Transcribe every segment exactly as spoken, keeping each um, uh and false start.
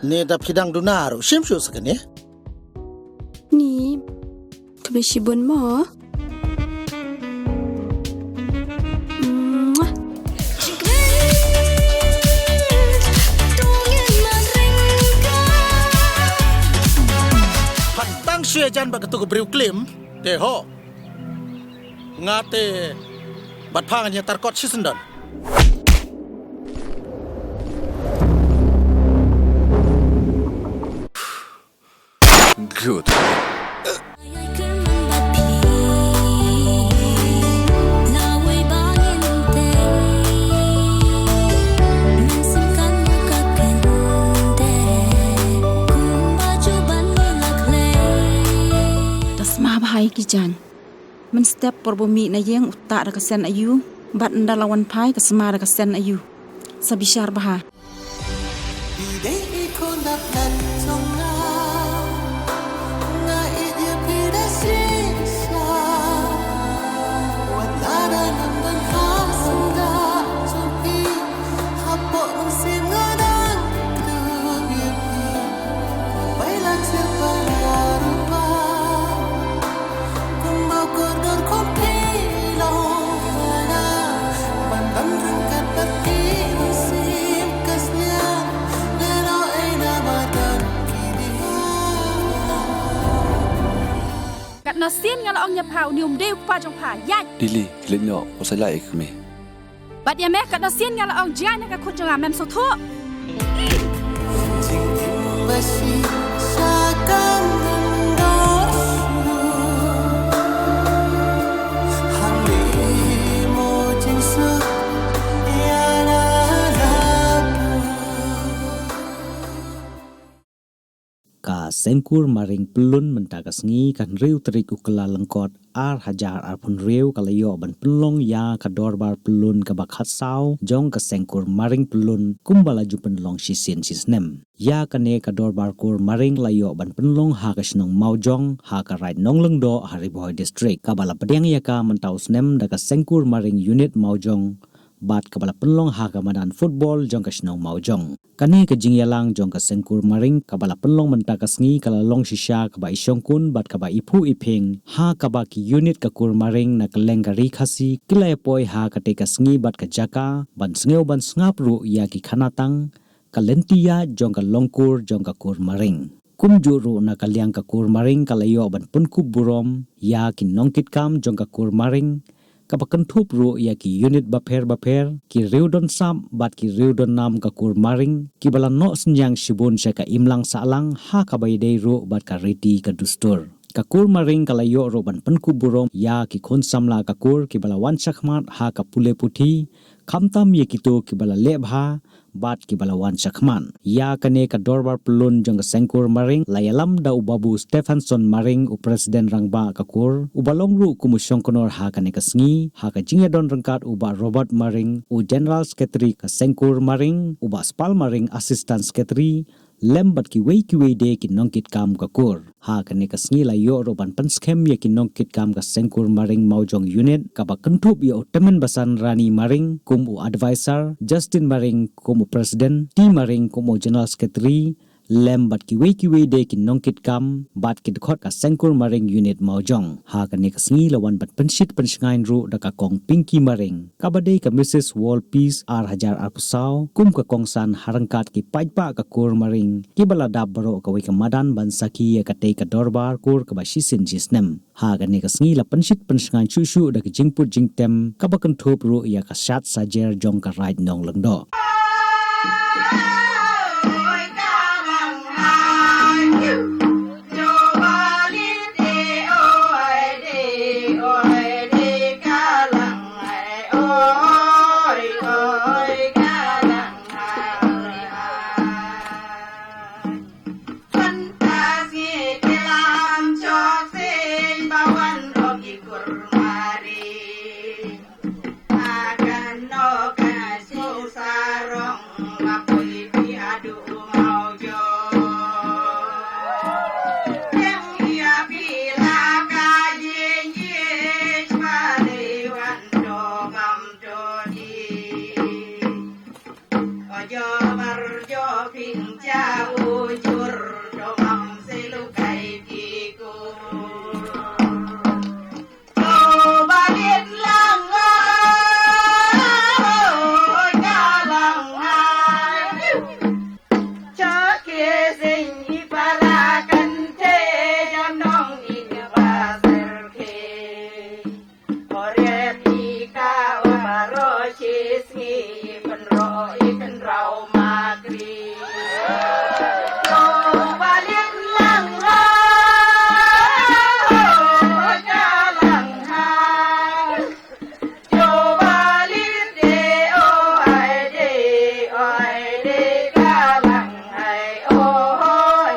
Ne da phi dang duna ruh, shim shuh sa kane. Ni, khublei shibun mo. Phan tang shu ïajan bad katu ka briew klim, te ho. Nga te bad pha ngan ïatar kot shisyndon. Good. Da sma bha ïa ki jaiñ. Mynstep por ba u mih na ïing u tah da ka sen aïu, bad ynda la wan phai ka sma da ka sen aïu. Sa bishar bha. Katno sien nga la ong ïa pha, une um dei u kpa jong pha, ïaid. Dili, leit noh, u sa ïaid ïa ka kmie. Bad ïa me, katno sien nga la ong jngai na ka khun jong nga, mem sngewthuh. Ka Sengkur Maring Pyllun mynta ka sngi, ka hynriew tarik u Kyllalyngkot ar hajar arphew hynriew, ka la ïoh ban pynlong ïa ka dorbar pyllun kaba khatsaw jong ka Sengkur Maring Pyllun kumba la ju pynlong shisien shisnem. Ïa kane ka dorbar kur maring la ïoh ban pynlong ha ka shnong Mawjong, ha ka Raid Nonglyngdoh, ha Ri Bhoi District, kaba la pdiang ïa ka mynta u snem da ka Sengkur Maring Unit Mawjong, bad kaba la pynlong ha ka madan football jong ka shnong Mawjong. Kane ka jingïalang jong ka Sengkur Maring kaba la pynlong mynta ka sngi ka la long shisha kaba i shongkun bad kaba i phuh i phieng, ha kaba ki unit ka kur maring na kylleng ka Ri Khasi ki la ïa poi ha katei ka sngi bad ka jaka ban sngew ban sngap ruh ïa ki khanatang, ka lynti ïaid jong ka longkur jong ka kur maring. Kumjuh ruh na ka liang ka kur maring ka la ïoh ban pynkup burom ïa ki nongkitkam jong ka kur maring, kaba kynthup ruh ïa ki unit bapher bapher, ki riew don sap bad ki riew don nam ka kur maring, kiba la noh synñiang shibun sha ka imlang sahlang ha kaba ïadei ruh bad ka riti ka dustur. Ka kur maring ka la ïoh ruh ban pynkup burom ïa ki khun samla ka kur kiba la wan shakhmat ha ka pule puthi, khamtam ïa kito kiba la leh bha bad kiba la wan shakhmat. Ïa kane ka dorbar pyllun jong ka Sengkur Maring la ïalam da u Babu Stephenson Maring, u President Rangbah ka kur, uba long ruh kum u shongknor ha kane ka sngi, ha ka jingïadon ryngkat u Bah Robert Maring, u General Secretary ka Sengkur Maring, u Bah Spal Maring, Assistant Secretary, lem bad kiwei kiwei de ki nongkitkam ka kur. Ha kane ka sngi la ïoh ruh ban pynskhem ïa ki nongkitkam ka Sengkur Maring Mawjong Unit, kaba kynthup ïa u Tymmen Basan Rani Maring kum u advisor, Justin Maring kum u president, T Maring kum u general secretary, lem bad kiwei kiwei de ki nongkitkam bad ki dkhot ka Sengkur Maring Unit Mawjong. Ha kane ka sngi la wan ban pynshit pynshngaiñ ruh da ka Kong Pinky Maring, kaba dei ka Missus World Peace ar hajar arphew saw, kum ka kongsan ha ryngkat ki paidbah ka kur maring, kiba la dap baroh kawei ka madan ban sakhi ïa katei ka dorbar kur kaba shisien shisnem. Ha kane ka sngi la pynshit pynshngaiñ shuh shuh da ka jingput jingtem kaba kynthup ruh ïa ka shad sajer jong ka Raid Nonglyngdoh. Cha u jur jong am se lu kai ki ku. Cho ba lin lang oi ka lang ai. Cho ki sing i para kan te jam nong i ba ser ke. Ore pika o baro chis ngi i penro i penrau makri. Lo balin lang ho, ka lang hai. Lo balin de o ai de, o ai de ka lang hai. O hoi,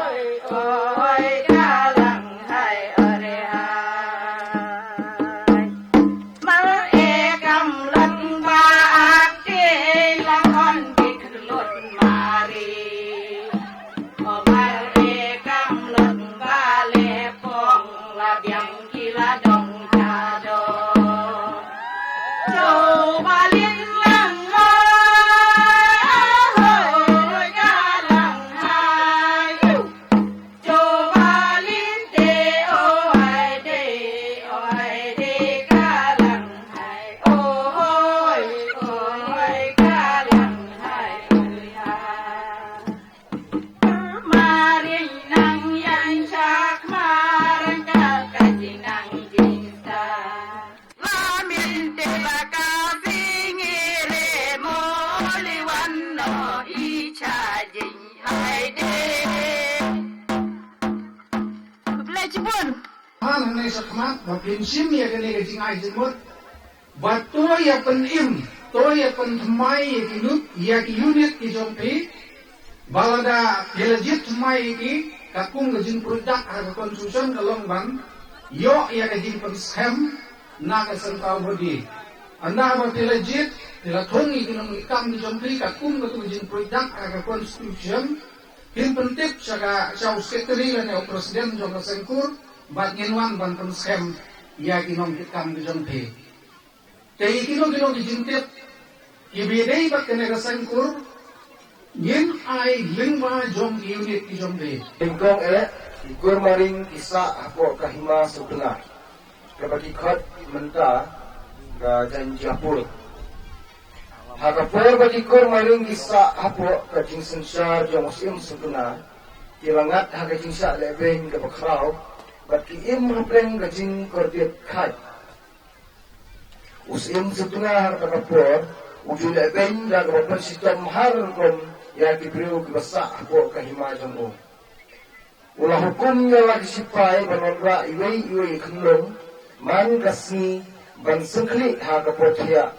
o hoi ka lang hai, ore hai. Mar e kam lat ba ak te la kon bik lut mari. O mar e kam lat ba le pong la biang ki la dong cha do. Cho ba lin lang ho, ka lang hai. Cho ba lin te o ai de, o ai de ka lang hai, o hoi, o hoi ka lang hai, o hai. Maring nang yan chak marang ka ka jinang jinta. Lamin te ba ka sing i re mo liwan no i cha jing ai de. Khublei chibun. Han hangne shakhmat ba phin shim ïa kane ka jingai jingmut. Ba to ïa pynim, to ïa pynthymmai ïa ki lut, ïa ki unit ki jong phi. Ba lada phi la jied thymmai ïa ki, katkum ka jingpyrshah ha ka constitution ka long ban ïoh ïa ka jingpynskhem na ka central body. Ynda ba phi la jied, phi la thung ïa ki nongmihkham ki jong phi, katkum katu ka jingpyrshah ha ka constitution. Phin pyntip sha ka, sha u secretary lane u president jong ka Seng Kur, bad ngin wan ban pynskhem ïa ki nongkitkam ki jong phi. Te ïa kino kino ki jingtip kiba ïadei bad kane ka Seng Kur, ngin ai lyngba jong ki unit ki jong phi. Nyngkong eh, ki kur maring ki sah hapoh ka Hima Sutnga, kaba ki khot mynta ka Jaintiapur. Ha ka por ba ki kur maring ki sah hapoh ka jingsynshar jong u Syiem Sutnga, ki la ngat ha ka jingshah lehbeiñ kaba khraw, bad ki im hapdeng ka jingkordit khaid. U Syiem Sutnga ha kata ka por u ju lehbeiñ da kaba pynshitom har rukom ïa ki briew kiba sah hapoh ka hima jong u. U la hukum ïa la ki shipai ban wanrah iwei iwei i khunlung man ka sngi ban sngewkhlieh ha ka por thiah.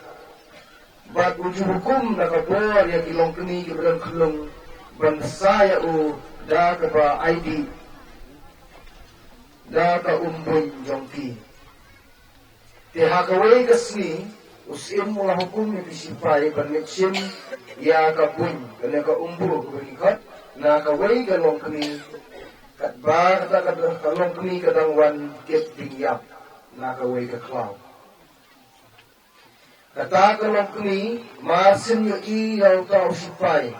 Bad u ju hukum da ka bor ïa ki longkmie kiba don khunlung ban bsa ïa u da kaba aiti da ka umbuiñ jong ki. Te ha kawei ka sngi u Syiem u la hukum ïa ki shipai ban leit shim ïa ka buiñ, kane ka umbu kaba ki khot, na kawei ka longkmie, katba kata ka, ka longkmie ka dang wan kit ding ïap na kawei ka khlaw. Kata ka longkmie mar shu ïohi ïa uta u shipai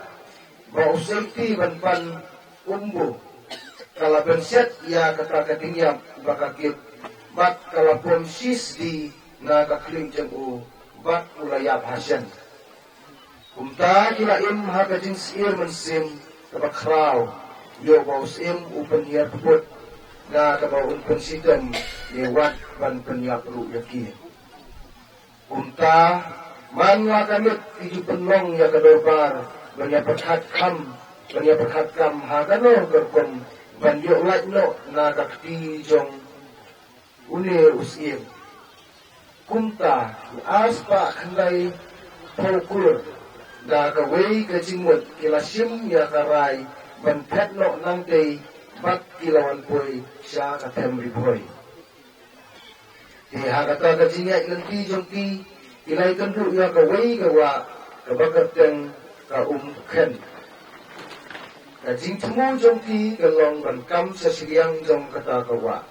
ba u sngewthuh ban pan umbu, ka la bynshet ïa kata ka ding ïap ba ka kit, bad ka la pom shisha na ka khlieh jong u, bad u la ïap hashen. Kumta ki la im ha ka jingsyier mynsiem kaba khraw ïoh ba u Syiem u pynhiar put da kaba un pynshitom ne wat ban pynïap ruh ïa ki. Kumta man la ka miet ki ju pynlong ïa ka dorbar ban ïa pyrkhat kam, ban ïa pyrkhat kam ha kano ka rukom ban ïoh lait noh na ka kti jong une u Syiem. Kumta ki arspah khyndai phew kur da kawei ka jingmut ki la shim ïa ka rai ban phet noh nangtei bad ki la wan poi sha ka them Ri Bhoi. Te ha kata ka jingïaid lynti jong ki, ki la ïakynduh ïa kawei ka wah kaba kyrteng ka Umkhen. Ka jingthmu jong ki ka long ban kam sha shiliang jong kata ka wah.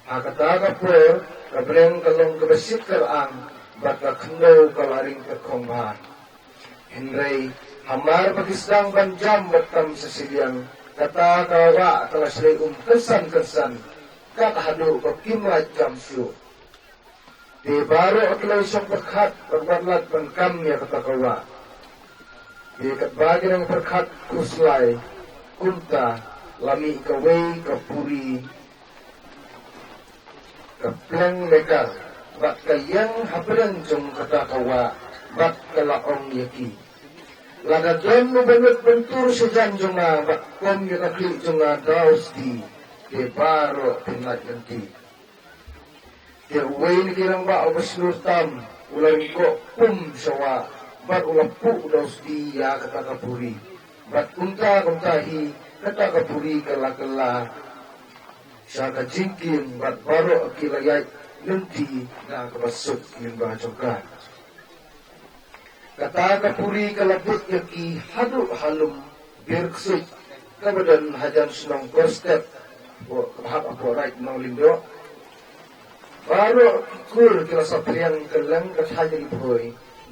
Ha kata ka por ka bneng ka long kaba shit ka rang bad ka khyndew ka la ring ka khong bha. Hynrei Hamar ba ki sdang ban jam bad tam sha shiliang, kata ka wah ka la shlei um kynsan kynsan, kat haduh ba kim lait jam shuh. Te baroh ki la shong pyrkhat bad wat lad ban kam ïa kata ka wah. Te katba ki dang pyrkhat khuslai, kumta la mih kawei ka puri ka pleng mekar bad ka ïeng hapdeng jong kata ka wah bad ka la ong ïa ki, lada don uba nud ban tur sha jan jong nga bad kum ïa ka khlieh jong nga da u sdi, te baroh phin lait lynti. Te uwei na ki rangbah uba shlur tam u la ryngkoh pum sha wah bad u la puh da u sdi ïa kata ka puri. Bad kumta kumta hi kata ka puri ka la kylla sha ka jingkieng bad baroh ki la ïaid lynti da kaba suk lyngba jong ka. Kata ka puri ka la buit ïa ki haduh ha lum Bir Ksuid kaba don hajan shnong Korstep, kaba hap hapoh Raid Nonglyndoh. Baroh ki kur ki la saphriang kylleng ka thaiñ Ri Bhoi,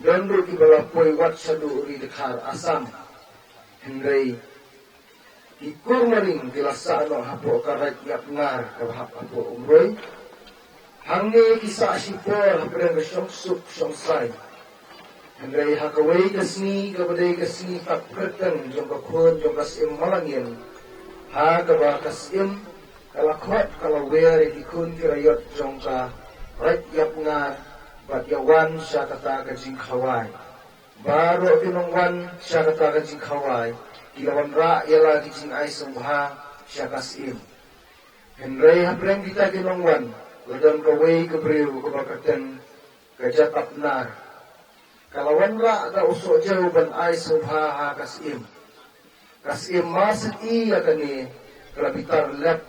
don ruh kiba la poi wat shaduh Ri Dkhar Assam. Hynrei ki kur maring ki la sah noh hapoh ka Raid Ïapngar kaba hap hapoh Umroi. Hangne ki sah shipor hapdeng ka shongsuk shongsaiñ. Hynrei ha kawei ka sngi kaba dei ka sngi tap kyrteng jong ka khun jong ka Syiem Malangin, ha kaba ka Syiem ka la khot ka la wer ïa ki khun ki raiot jong ka Raid Ïapngar bad ïa wan sha kata ka jingkhawai. Baroh ki nongwan sha kata ka jingkhawai ki la wanrah ïa la ki jingai sngewbha sha ka Syiem. Hynrei hapdeng kita ki nongwan la don kawei ka briew kaba kyrteng ka Jatapnar. Ka la wanrah da u Sohjew ban ai sngewbha ha ka Syiem. Ka Syiem mar shu i ïa kane ka la bitar lep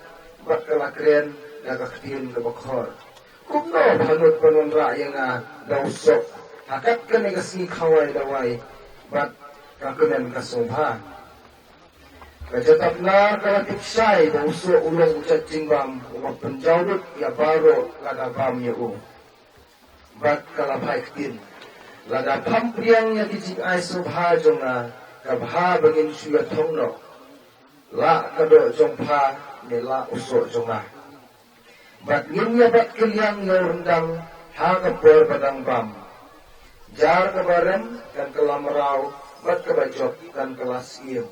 bad ka la kren da ka ktien kaba khor. Kumno pha nud ban wanrah ïa nga da u Soh ha kat kane ka sngi khawai dawai bad ka kmen ka sngewbha. Ka Jatapnar ka la tip shai ba u Soh u long u jait jingbam uba pynjaw dud ïa baroh lada bam ïa u. Bad ka la phai ktien, lada pham pdiang ïa ki jingai sngewbha jong nga, ka bha ba ngin shu ïa thong noh. Lah ka doh jong pha ne lah u Soh jong nga. Bad ngin ïa bat kylliang ïa u ryndang ha ka por ba dang bam. Jar kaba rem kan kylla mraw bad kaba jop kan kylla Syiem.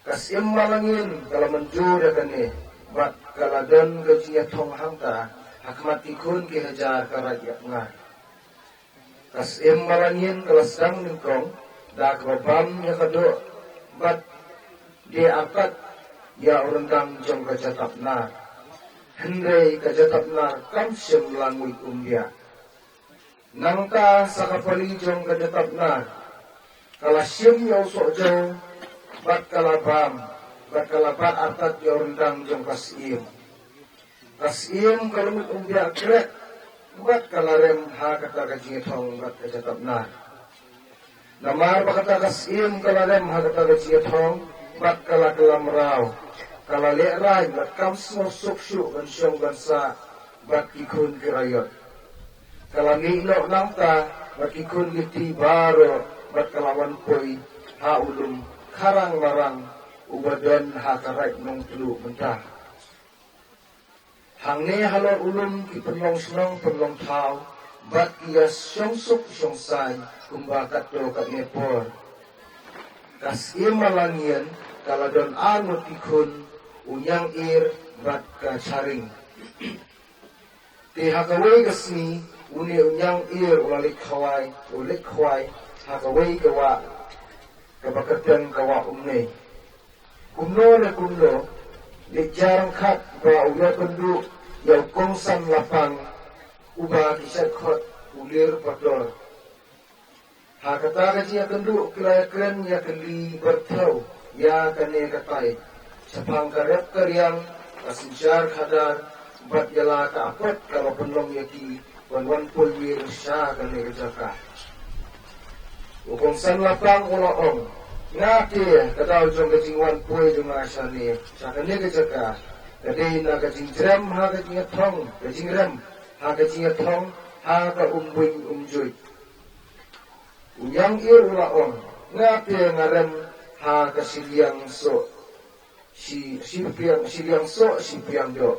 Ka Syiem Malangin ka la mynjur ïa kane bad ka la don ka jingïathong hangta ha khmat ki khun ki hajar ka Raid Ïapngar. Ka Syiem Malangin ka la sdang nyngkong da kaba bam ïa ka doh bad die artat ïa u ryndang jong ka Jatapnar. Hynrei ka Jatapnar kam shym la nguid umbiah. Nangta sa ka pali jong ka Jatapnar ka la shim ïa u Sohjew bad ka la bam bad ka la bat artat ïa u ryndang jong ka Syiem. Ka Syiem ka la mut umbiah krek bad ka la rem ha kata ka jingïathong bad ka Jatapnar. Namar ba kata ka Syiem ka la rem ha kata ka jingïathong bad ka la kylla mraw, ka la lehraiñ bad kam sngewsuk shuh ban shong ban sah bad ki khun ki raiot. Ka la mih noh nangta bad ki khun ki kti baroh bad ka la wan poi ha u lum Kharang Marang uba don ha ka Raid Nongtluh mynta. Hangne halor u lum ki pynlong shnong pynlong thaw bad ki ïa shongsuk shongsaiñ kumba katto katne por. Ka Syiem Malangin ka la don ar ngut ki khun, u Ñiangir bad ka Charing. Te ha kawei ka sngi une u Ñiangir u la leit khawai, u leit khwai ha kawei ka wah kaba kyrteng ka Wah Umnei. Kumno ne kumno, leit jar ryngkat ba u ïakynduh ïa u Kongsan Lapang uba ki shait khot u Lir Pator. Ha kata ka jingïakynduh ki la ïakren ïakylli byrthiew ïa kane ka tai shaphang ka rep ka riang, ka synshar khadar bad ïa la ka apot kaba pynlong ïa ki ban wan poi wir sha kane ka jaka. U Kongsan Lapang u la ong, nga te ka daw jong ka jingwan poi jong nga shane sha kane ka jaka ka dei na ka jingjrem ha ka jingïathong, ka jingrem ha ka jingïathong ha ka umbuin umjuit. U Ñiangir u la ong, Nga te nga rem ha ka shiliang soh, shi, shiliang, shiliang soh, shiliang doh.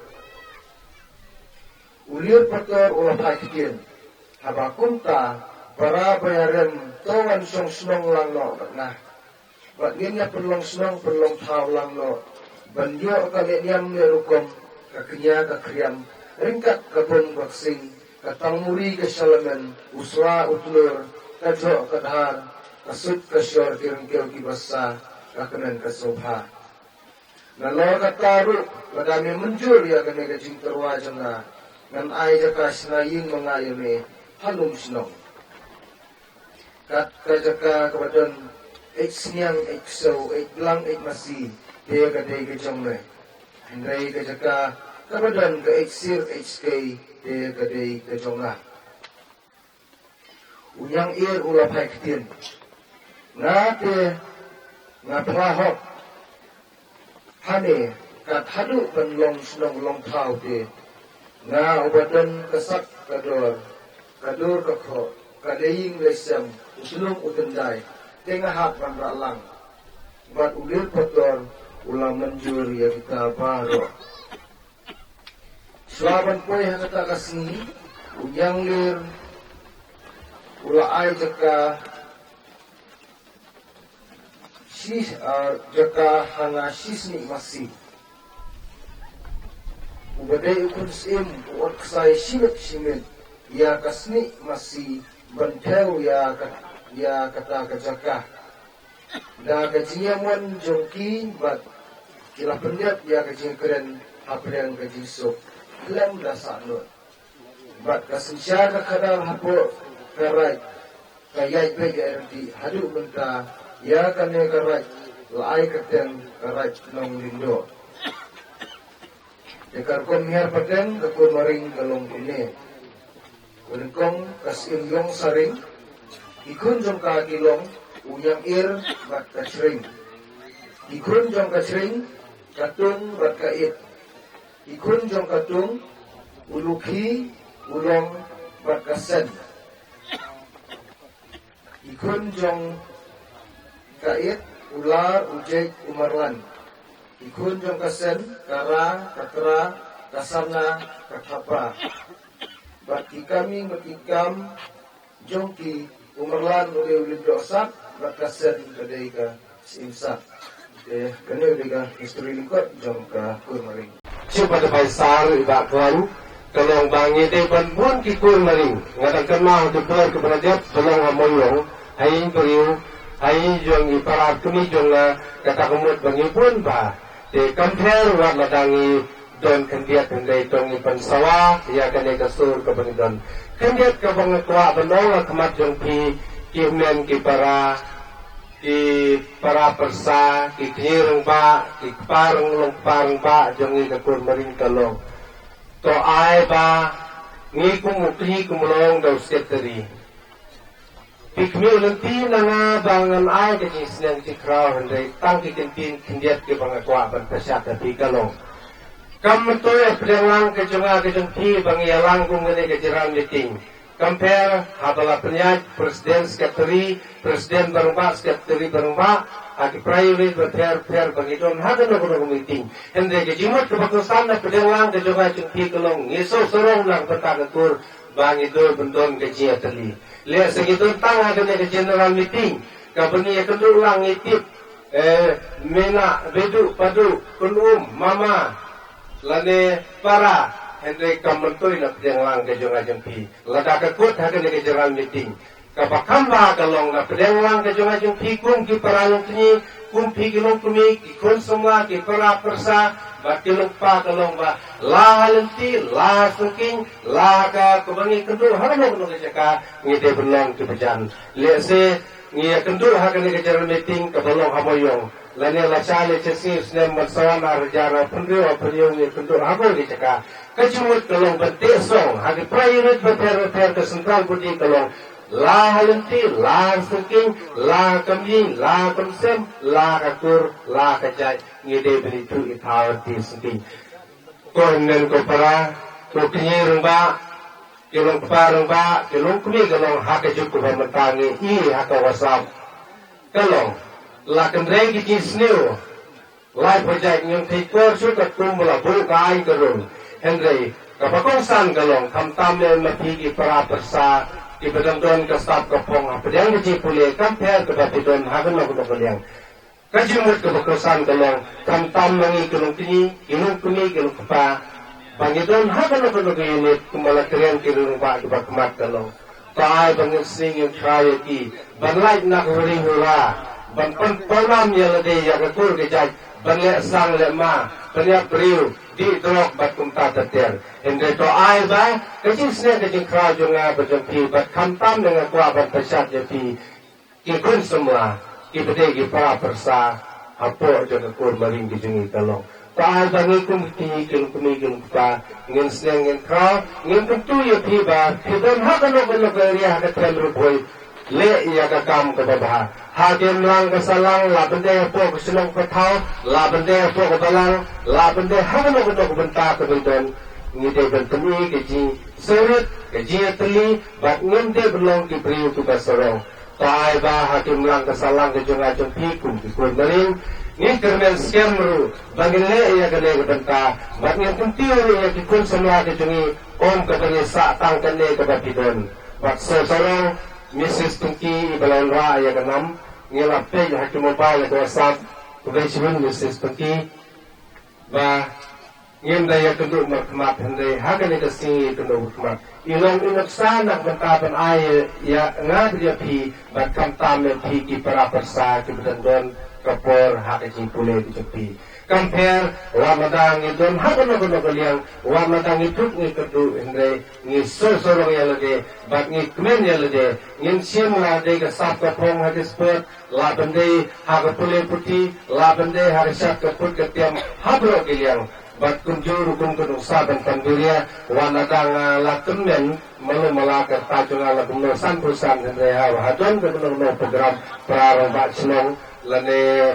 U Lir Pator u la phai ktien. Haba kumta, para ba ïarem, to wan shong shnong lang noh bad nga. Bad ngin ïa pynlong shnong pynlong thaw lang noh. Ban ïoh ka leh niam leh rukom, ka kñia ka khriam, ryngkat ka bum ka ksing, ka tangmuri ka shalamen, u sla u tlur, ka jhoh ka dhar, ka sut ka shor ki ryngkew ki basa, ka kmen ka sngewbha. Nalor kata ruh, lada me mynjur ïa kane ka jingtyrwa jong nga, ngan ai jaka shna ïing ma nga ïa me ha lum shnong. Kat ka jaka kaba don eit sniang, eit ksew, eit blang, eit masi, te ka dei ka jong me. Hynrei ka jaka kaba don ka eit sir, eit skei, te ka dei ka jong nga. U Ñiang Ir u la phai ktien. Nga te nga phla hok. Hane, kat haduh ban long shnong long thaw te. Nga uba don ka sak ka dor, ka dur ka khoh, ka lei ïing lei sem, u slung u tyndai, te nga hap ban rah lang. Bad u Lir Pator u la mynjur ïa kita baroh. Shuwa ban poi ha kata ka sngi, u Ñiang Lir u la ai jaka shi, ah, jaka ha nga shi snieh masi. Uba dei u khun syiem u ot ksai shi miet shi miet ïa ka snieh masi ban thew ïa ka, ïa kata ka jaka. Da ka jingïamon jong ki bad ki la pyndep ïa ka jingkren hapdeng ka jingsuk. Khlem da sahnud. Bad ka synshar ka khadar hapoh ka raid ka ïaid beit ïaid ryntih haduh mynta ïa kane ka raid la ai kyrteng ka raid Nonglyngdoh. Te ka rukom hiar pateng ka kur Maring ka long kumne. Ka nyngkong ka Syiem Ïong Saring, ki khun jong ka ki long u Ñiang Ir bad ka Chring. Ki khun jong ka Chring, ka Tung bad ka It. Ki khun jong ka Tung, u Lukhi, u Long bad ka Sen. Ki khun jong ka It, u Lar, u Jeit, u Marlan. Ki khun jong ka Sen, ka Ra, ka Tra, ka Sarna, ka Thapa. Bad ki kami bad ki kam jong ki, u Marlan u dei u Lyngdoh Sat, bad ka Sen ka dei ka Syiem Sat. Te kane u dei ka history lyngkot jong ka kur Maring. Shu ba da bai sar i Bah Klang, ka long ba ngi dei ban bun ki kur Maring. Nga dang kynmaw ha ki por kiba la dep, ba long ha Mawïong, ha ïing briew, ha ïing jong i para kmie jong nga, kata ka mut ba ngi bun bha. Te kam pher wat lada ngi don khyndiat, hynrei to ngi pynsawa ïa kane ka sur kaba ngi don. Khyndiat kaba nga kwah ban ong ha khmat jong phi, ki hynmen ki para, ki para pyrsa, ki kñi rangbah, ki kpa rang, long kpa rangbah jong ngi ka kur Maring ka long. To ai ba ngi kum u kñi kum u long da u secretary. Phi khmih lynti na nga ba ngan ai ka jingsneng jingkhraw, hynrei tang ki kyntien khyndiat kiba nga kwah ban pynshai ha phi ka long. Kam myntoi ha pdeng lang ka jong nga ka jong phi ba ngi ïalang kum kane ka general meeting. Kam pher haba la pynïaid president secretary, president ba rangbah, secretary ba rangbah, ha ki priority bapher bapher ba ngi don ha kano kano ka meeting. Hynrei ka jingmut kaba kongsan ha pdeng lang ka jong nga jong phi ka long, ngi sngewsarong na ka bynta ka kur ba ngi dei ban don ka jingïatylli. Lehse ngi don tang ha kane ka general meeting kaba ngi ïakynduh lang, ngi tip, eh, Mena, Bedu, Padu, Kynum, Mama lane Para, hynrei kam myntoi na pdeng lang ka jong nga jong phi. Lada ka kut ha kane ka general meeting, kaba kham bha ka long na pdeng lang ka jong nga jong phi kum ki para longkmie, kum phi ki longkmie, ki khun samla, ki para pyrsa bad ki longkpa ka long ba la ha lynti, la ha syngkien, la ha ka, kaba ngi kynduh ha kano kano ka jaka, ngi dei ban long kiba jan. Lehse ngi ïakynduh ha kane ka general meeting kaba long ha Mawïong, lane la shah lehse snem ban saw, ar hajar arphew hynriew, arphew hynñiew, ngi ïakynduh ha kawei ka jaka. Ka jingmut ka long ban teh song ha ki priority bapher bapher, ka central body ka long la ha lynti, la ha syngkien, la ha kam ïing, la ha kam sem, la ha ka kur, la ha ka jait, ngi dei ban ithuh ithaw lynti syngkien. Ko hynmen ko para, ko kñi rangbah, ki longkpa rangbah, ki longkmie ka long, ha ka juk kaba mynta ngi ïohi ha ka WhatsApp. Ka long, la kynreng ki jingsniew. Lai project ngim thei kor shuh katkum ba la buh ka aiñ ka rung. Hynrei kaba kongsan ka long, khamtam lem ma phi ki para pyrsa kiba dang don ka sap ka phong hapdeng ka jingpule, kam pher kaba phi don ha kano kano ka liang. Ka jingmut kaba kongsan ka long, khamtam ma ngi ki longkmie, ki longkmie, ki longkpa, ba ngi don ha kano kano ka unit, kumba la kren ki rangbah kiba khmat ka long, to ai ba ngin sneng ngin khraw ïa ki ban lait na ka wari wara, ban pynpaw nam ïa lade ïa ka kur ka jait, ban leh sang leh ma, pynïap briew, dih drok bad kumta ter ter. Hynrei to ai ba ka jingsneng ka jingkhraw jong nga bad jong phi, bad khamtam ne nga kwah ban pynshad ïa phi, ki khun samla, kiba dei ki para pyrsa hapoh jong ka kur maring ka jong ngi ka long, to ai ba ngi kum ki, ki longkmie ki longkpa, ngin sneng ngin khraw, ngin kyntu ïa phi ba phi don ha kano kano ka area ha ka thaiñ Ri Bhoi, leh ïa ka kam kaba bha. Ha ka imlang ka sahlang, la ban dei hapoh ka shnong ka thaw, la ban dei hapoh ka balang, la ban dei ha kano kano ka bynta kaba don, ngi dei ban pyni ka jingsngewrit, ka jingïatylli, bad ngim dei ban long ki briew kiba sarong. To ai ba ha ka imlang ka sahlang ka jong nga jong phi kum ki kur maring, ngi kyrmen skhem ruh ba ngin leh ïa kane ka bynta, bad ngin kyntiew ruh ïa ki khun samla ki jong ngi, ym kaba ngi sah tang kane kaba phi don. Bad sngewsarong Missus Pinky iba la wanrah ïa ka nam, ngi la peit ha ki mobile, ha ka WhatsApp, khublei shibun Missus Pinky. Ba ngim da ïakynduh markhmat, hynrei ha kane ka sngi ïakynduh markhmat. I long i nuksa na ka bynta ban ai ïa nga bad ïa phi, bad khamtam ïa phi ki para pyrsa kiba dang don ka por ha ka jingpule ka jong phi. Kam pher wat lada ngi don ha kano kano ka liang, wat lada ngi duk ngi kyrduh, hynrei ngi sngewsarong ïa lade bad ngi kmen ïa lade. Ngin shim la dei ka sap ka phong ha ki sport, la ban dei ha ka pule puthi, la ban dei ha ka shad ka put ka tiam ha baroh ki liang. Bad kumjuh ruh kum ka nuksa ban pynbiria, wat lada nga la kmen malu mala ka rta jong nga la kumno san phew san, hynrei haba don kano kano program para rangbah shnong lane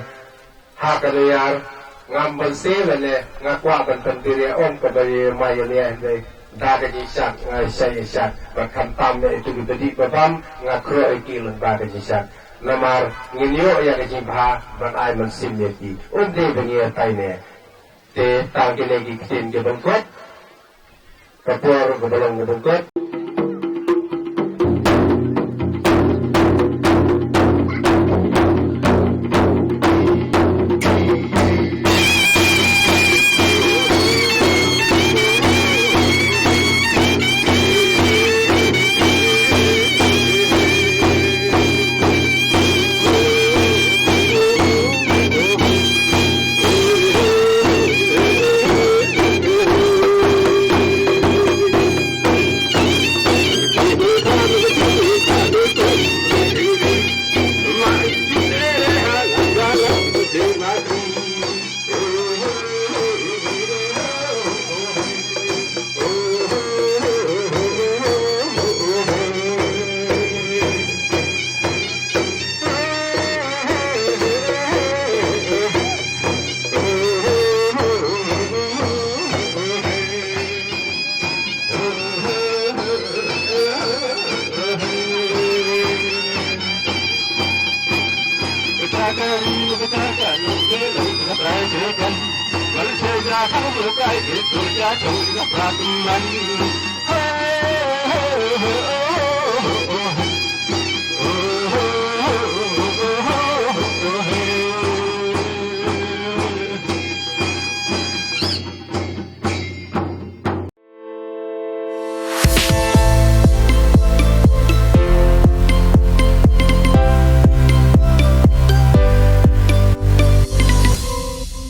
ha ka New Year, ngam banse lane nga kwah ban pynbiria, ym kaba ïa ma ïa ne, hynrei da ka jingshad nga shah ïa shad. Bad khamtam ïa itu kiba dih ba bam, nga khroh ïa ki lyngba ka jingshad. Namar ngin ïoh ïa ka jingbha ban ai mynsiem ïa ki. Ym dei ba ngi ïatai ne. Te tang kine ki ktien kiban kut. Ka por kaba long kaba kut.